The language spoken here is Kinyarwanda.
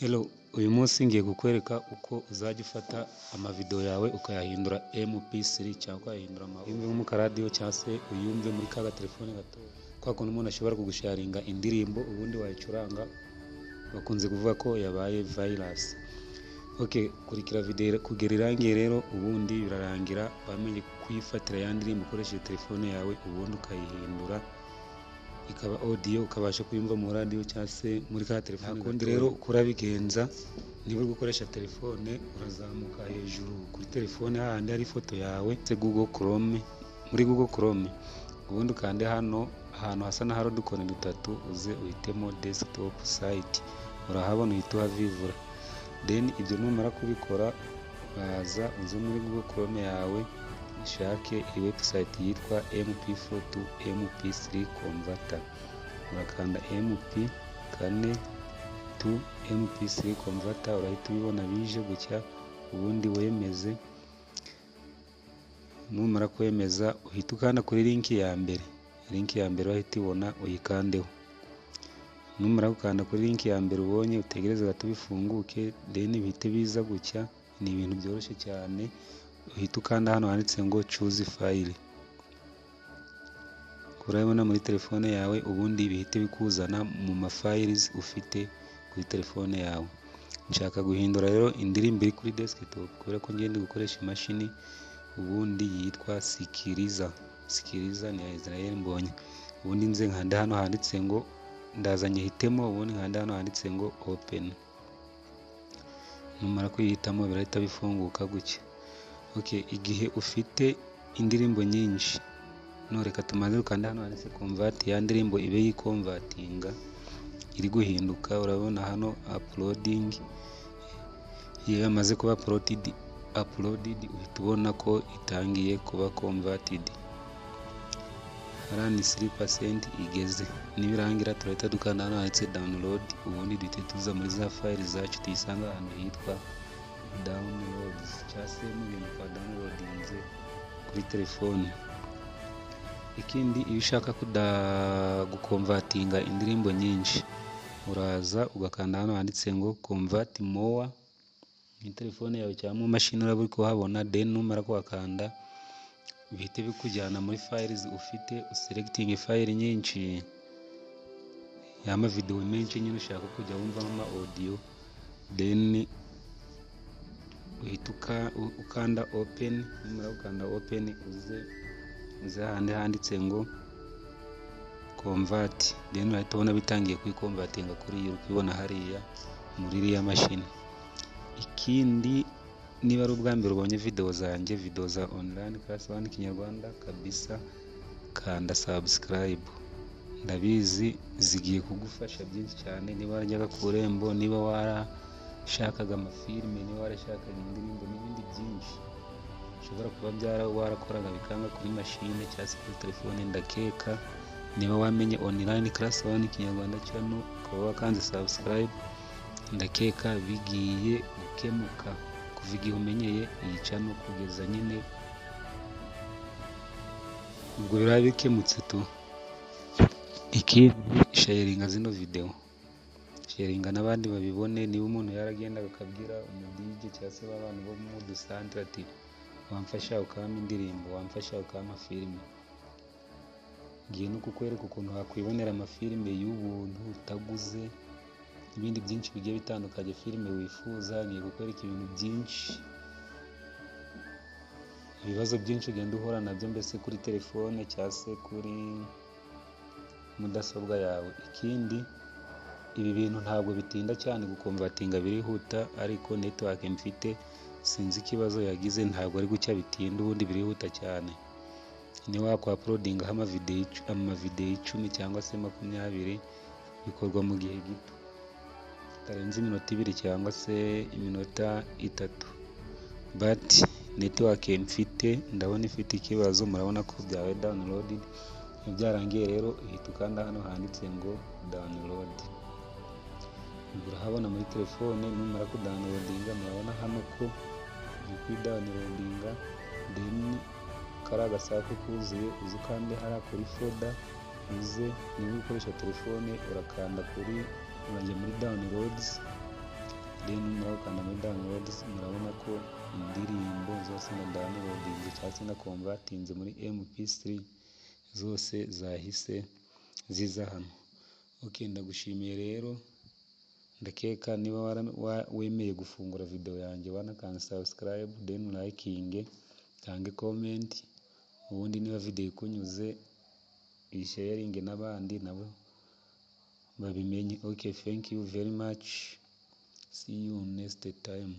Hello, uyu munsi ngiye kukwereka uko uzajya ufata amavideo yawe ukayahindura MP3 cyangwa ukayahindura uyumve nko mu karadiyo cyangwa se uyumve muri ka gatelefone gato, kwa kundi umuntu ashobora kugusharinga indirimbo ubundi wayicuranga bakunze kuvuga ko yabaye virus. Okay, kurikira video kugera irangiye rero, ubundi birarangira wamenye kuyifatira ya ndirimbo ukoresheje telefone yawe, ubundi ukayihindura ikaba audio, ukabasha kuyumva mu radiyo cyangwa se muri ka telefone. Kundi rero uko urabigenza, niba uri gukoresha telefone urazamuka hejuru kuri telefone hahandi hari ifoto yawe, se Google Chrome, muri Google Chrome ubundi ukande hano ahantu hasa n'ahari udukoni dutatu, uze uhitemo desktop site, urahabona uhita uhavivura. Then ibyo numara kubikora uraza uze muri Google Chrome yawe ushake iyi website yitwa MP4 to MP3 converter, urakanda MP4 to MP3 converter, urahita ubibona bije gutya, ubundi wemeze. Numara kwemeza uhita ukanda kuri link ya mbere, link ya mbere urahita ubona uyikandeho. Numara gukanda kuri link ya mbere ubonye, utegereze gato bifunguke, then bihite biza gutya. Ni ibintu byoroshye cyane, uhita ukanda hano handitse ngo choose file, urabibona muri telefone yawe, ubundi bihite bikuzana mu ma files ufite kuri telefone yawe. Nshaka guhindura rero indirimbo iri kuri desktop kubera ko ngiye ndi gukoresha imashini, ubundi yitwa Sikiriza. Sikiriza ni iya Israel Mbonyi. Ubundi nze nkande hano handitse ngo, ndaza nyihitemo, ubundi nkande hano handitse ngo open. Numara kuyihitamo birahita bifunguka gutya. Okay, igihe ufite indirimbo nyinshi, no reka tumaze dukande hano handitse convert, ya ndirimbo ibe yikonvatinga iri guhinduka. Urabona hano uploading, iyo yamaze kuba uploaded uhita ubona ko itangiye kuba converted. Hariya ni 3% igeze. Nibirangira turahita dukanda hano handitse download, ubundi duhite tuza muri za file zacu tuyisanga ahantu hitwa downloads cyangwa se mu bintu twa downloadinze kuri telefone. Ikindi, iyo ushaka gukonvatinga indirimbo nyinshi, uraza ugakanda hano handitse ngo convert more muri telefone yawe cyangwa mu mashini, uraba uri kuhabona. Then numara kuhakanda bihite bikujyana muri files ufite, uselectinge file nyinshi y'amavideo menshi nyine ushaka kujya wumvamo ama audio, then uhita ukanda open. Numara gukanda open, uze hahandi handitse ngo convert, then urahita ubona bitangiye kwikonvatinga kuri iyi uri kubibona hariya muri iriya mashini. Ikindi, niba ari ubwa mbere ubonye video zanjye, video za Online Class One Kinyarwanda, kabisa kanda subscribe. Ndabizi zigiye kugufasha byinshi cyane. Niba warajyaga ku Irembo, niba warashakaga amafilime, niba warashakaga indirimbo n'ibindi byinshi ushobora kuba warakoraga bikanga kuri mashine cyangwa se kuri telefone, ndakeka niba wamenye Online Class One Kinyarwanda channel ukaba wakanze subscribe, ndakeka bigiye gukemuka kuva igihe umenyeye iyi channel kugeza nyine ubwo biraba bikemutse tu. Ikindi, sharinga zino video, sharinga n'abandi babibone. Niba umuntu yaragendaga akabwira umu DJ cyangwa se abantu bo mu dusantere ati wamfasha ukampa indirimbo, wamfasha ukampa filime, ngiye no kukwereka ukuntu wakwibonera amafilime y'ubuntu utaguze n'ibindi byinshi bigiye bitandukanye, filime wifuza. Ngiye kukwereka ibintu byinshi, ibibazo byinshi ugenda uhura nabyo mbese kuri telefone cyangwa se kuri mudasobwa yawe. Ikindi, ibi bintu ntabwo bitinda cyane gukonvatinga, birihuta, ariko network mfite sinzi ikibazo yagize, ntabwo ari gucya bitinda, ubundi birihuta cyane. Niba wakwauploadingaho amavideo 10 cyangwa se 20, bikorwa mu gihe gito kitarenze iminota 2 cyangwa se iminota 3, but network mfite ndabona ifite ikibazo. Murabona ko byabaye downloaded. Iyo byarangiye rero uhita ukanda hano handitse ngo download, urahabona muri telefone. Numara kudownloadinga, murabona hano ko iri kwidownloadinga, then kariya gasaku kuzuye uze ukande hariya kuri folder. Uze niba ukoresha telefone urakanda kuri, urajya muri downloads. Then numara gukanda muri download, murabona ko indirimbo zose na downloadinze cyangwa se na convertinze muri MP3 zose zahise ziza hano. Ok, ndagushimiye rero. Ndakeka niba wemeye gufungura video yanjye, wanakanda subscribe, then likinge, utange comment. Ubundi niba video ikunyuze, uyisharinge n'abandi nabo babimenye. Ok, thank you very much, see you next time.